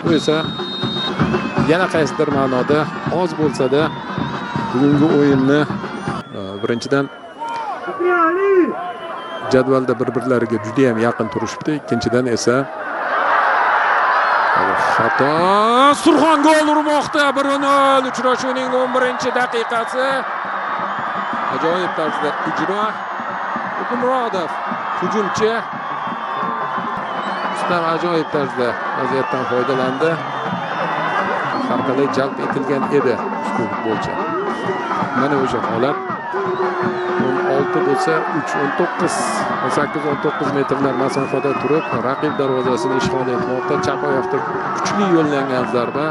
Bu esa yana qaysidir ma'noda oz bo'lsa-da bugungi o'yinni birinchidan jadvalda bir-birlariga juda ham yaqin turishibdi, ikkinchidan esa xato. Surxon gol urmoqda. 1-0 uchrashuvning 11-daqiqasi. Ajoyib tarzda ijro. Hukmrodov hujumchi. Rustam ajoyib tarzda vaziyatdan foydalandi. Har qalay jalb etilgan edi ushbu futbolchi. Mana o'sha holat. 16 bo'lsa 3, 19, 18, 19 metrlar masofada turib raqib darvozasini ishg'ol etmoqda. Chap oyoqda kuchli yo'llangan zarba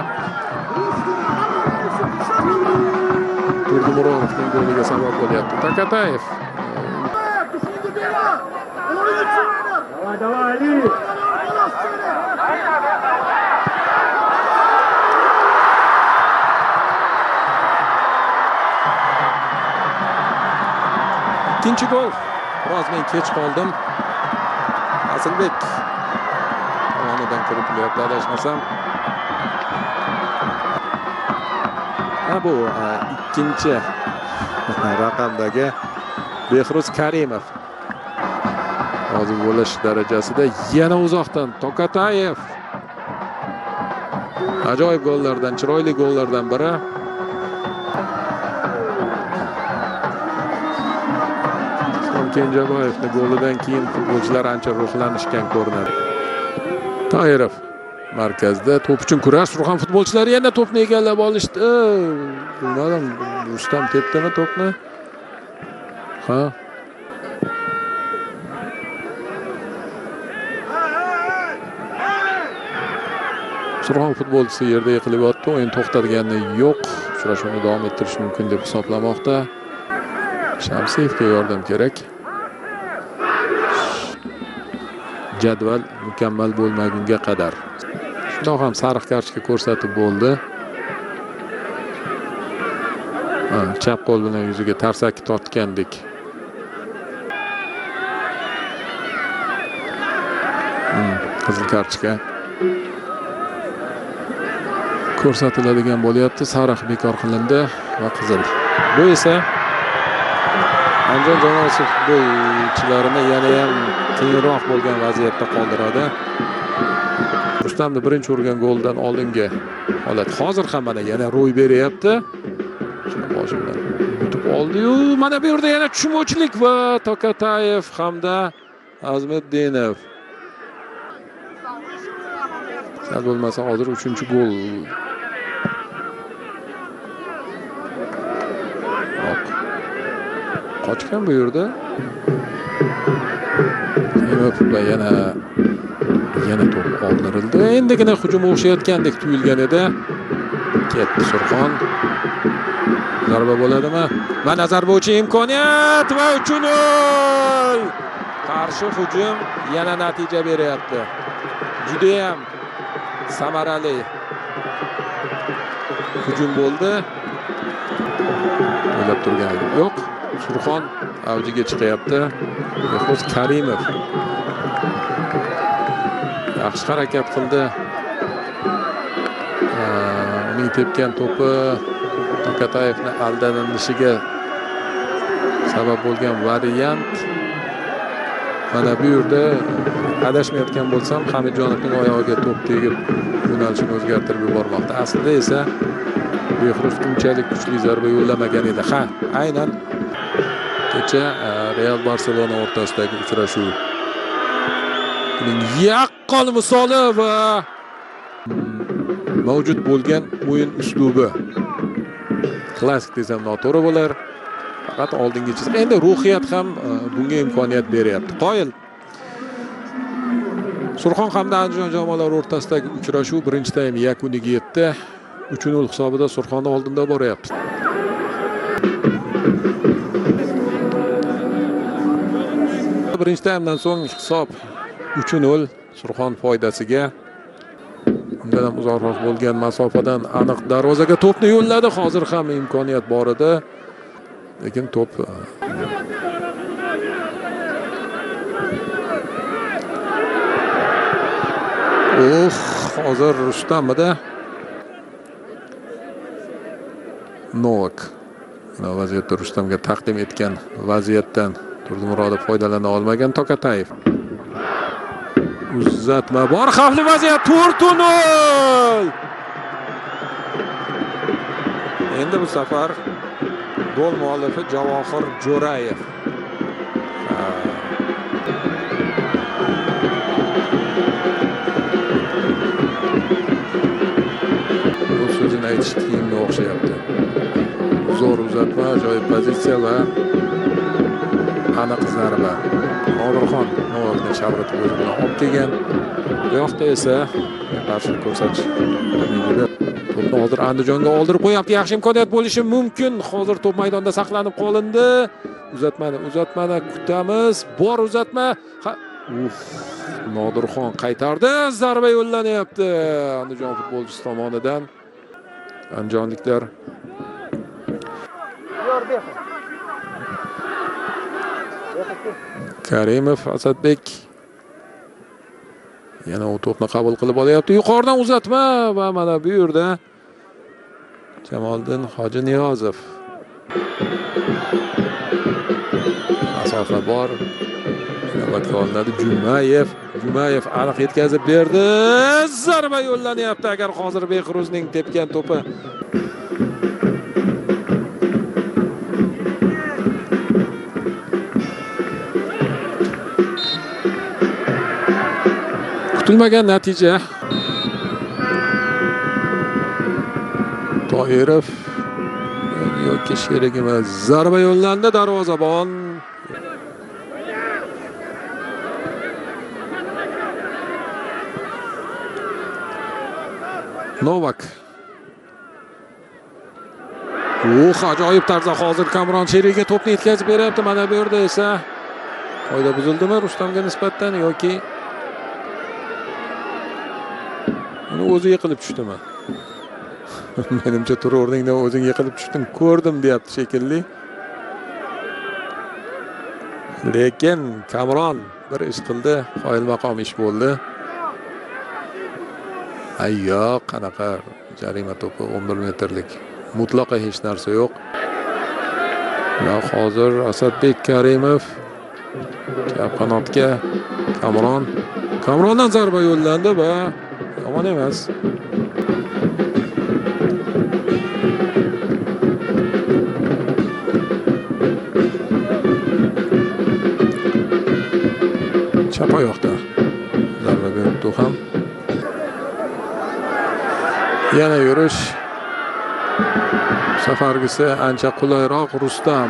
Turdimurodovning goliga sabab bo'lyapti. Takatayev. Ikkinchi gol. Biroz men kech qoldim. Asilbek tomonidan kiritilyapti, adashmasam. Ha, bu ikkinchi raqamdagi Behruz Karimov. Hozir bo'lish darajasida yana uzoqdan Tokatayev. Ajoyib gollardan, chiroyli gollardan biri. Kenjaboyevning golidan keyin futbolchilar ancha ruhlanishgan ko'rinadi. Toirov markazda to'p uchun kurash. Surxon futbolchilari yana to'pni egallab olishdi. Bilmadim, Rustam tepdimi to'pni? Ha. Surxon futbolchisi yerda yiqilib yotdi. O'yin to'xtatgani yo'q. Uchrashuvni davom ettirish mumkin deb hisoblamoqda. Shamsiyevga yordam kerak. Jadval mukammal bo'lmagunga qadar. Shundoq ham sariq kartochka ko'rsatib bo'ldi. Chap qo'l bilan yuziga tarsaki tortgandek. Qizil kartochka ko'rsatiladigan bo'lyapti. Sariq bekor qilindi va qizil. Bu esa Andijon jamoasi futbolchilarini yana ham qiyinroq bo'lgan vaziyatda qoldiradi. Rustamni birinchi urgan goldan oldingi holat hozir ham mana yana ro'y beryapti. Shuni boshi bilan yutib oldi-yu, mana bu yerda yana tushunmovchilik va Tokatayev hamda Azmiddinov. Sal bo'lmasa hozir 3-gol. Qochgan bu yerda. Va yana to'p oldirildi. Endigina hujum o'xshayotgandek tuyulgan edi. Ketdi Surxon. Zarba bo'ladimi? Mana zarba uchun imkoniyat va 3-0. Qarshi hujum yana natija beryapti. Juda ham samarali hujum bo'ldi. O'ylab turgan yo'q. Surxon avjiga chiqyapti. Behruz Karimov yaxshi harakat qildi. Uning tepgan to'pi Tokatayevni aldanishiga sabab bo'lgan variant. Mana bu yerda adashmayotgan bo'lsam, Hamidjonovning oyog'iga to'p tegib yo'nalishini o'zgartirib yubormoqda. Aslida esa Behruz unchalik kuchli zarba yo'llamagan edi. Ha, aynan kecha Real Barselona o'rtasidagi uchrashuv buning yaqqol misoli va mavjud bo'lgan o'yin uslubi. Klassik desam noto'g'ri bo'lar. Faqat oldingi chiziq. Endi ruhiyat ham bunga imkoniyat beryapti. Qoyil. Surxon hamda Andijon jamoalari o'rtasidagi uchrashuv birinchi taym yakuniga yetdi. 3-0 hisobida Surxon oldinda boryapti. Birinchi taymdan so'ng hisob 3-0 Surxon foydasiga. Undan ham uzoqroq bo'lgan masofadan aniq darvozaga to'pni yo'lladi. Hozir ham imkoniyat bor edi. Lekin to'p Hozir Rustammida Novak vaziyatda Rustamga taqdim etgan vaziyatdan Turdimurodov foydalana olmagan. Tokatayev uzatma bor, xavfli vaziyat, 4-0. Endi bu safar gol muallifi Javohir Jo'rayev. Bu so'zini aytish kiyimga o'xshayapti. Zo'r uzatma, ajoyib pozitsiya va aniq zarba. Nodirxon Novakni chavritib o'zi bilan olib kelgan. Bu yoqda esa qarshilik ko'rsatish to'pni hozir Andijonga oldirib qo'yapti. Yaxshi imkoniyat bo'lishi mumkin. Hozir to'p maydonda saqlanib qolindi. Uzatmani kutamiz. Bor uzatma. Nodirxon qaytardi. Zarba yo'llanyapti Andijon futbolchisi tomonidan. Andijonliklar Karimov Asadbek yana u to'pni qabul qilib olyapti. Yuqoridan uzatma va mana bu yerda Jamoliddin Hojiniyozov. Masofa bor. Navbatga olinadi Jumayev. Jumayev aniq yetkazib berdi. Zarba yo'llanyapti. Agar hozir Behruzning tepgan to'pi kutilmagan natija. Toirov yoki sherigimiz zarba yo'llandi, darvozabon Novak. Ajoyib tarzda hozir Kamron sherigiga to'pni yetkazib beryapti. Mana bu yerda esa qoida buzildimi Rustamga nisbatan yoki uni o'zi yiqilib tushdimi? Menimcha tur o'rningdan o'zing yiqilib tushding, ko'rdim deyapti shekilli. Lekin Kamron bir ish qildi, qoyil maqom ish bo'ldi. Ayyo, qanaqa jarima to'pi, 11 metrlik. Mutlaqo hech narsa yo'q. Va hozir Asadbek Karimov chap qanotga Kamron. Kamrondan zarba yo'llandi va yomon emas. Chap oyoqda zarba beribdi ham. Yana yurish. Safargisi ancha qulayroq. Rustam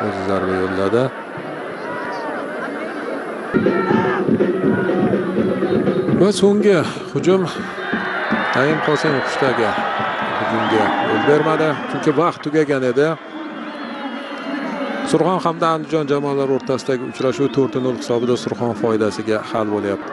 o'zi zarba yo'lladi. Va so'nggi hujum Naim Qosimov xushdagi hujumga yo'l bermadi, chunki vaqt tugagan edi. Surxon hamda Andijon jamoalari o'rtasidagi uchrashuv 4-0 hisobida Surxon foydasiga hal bo'lyapti.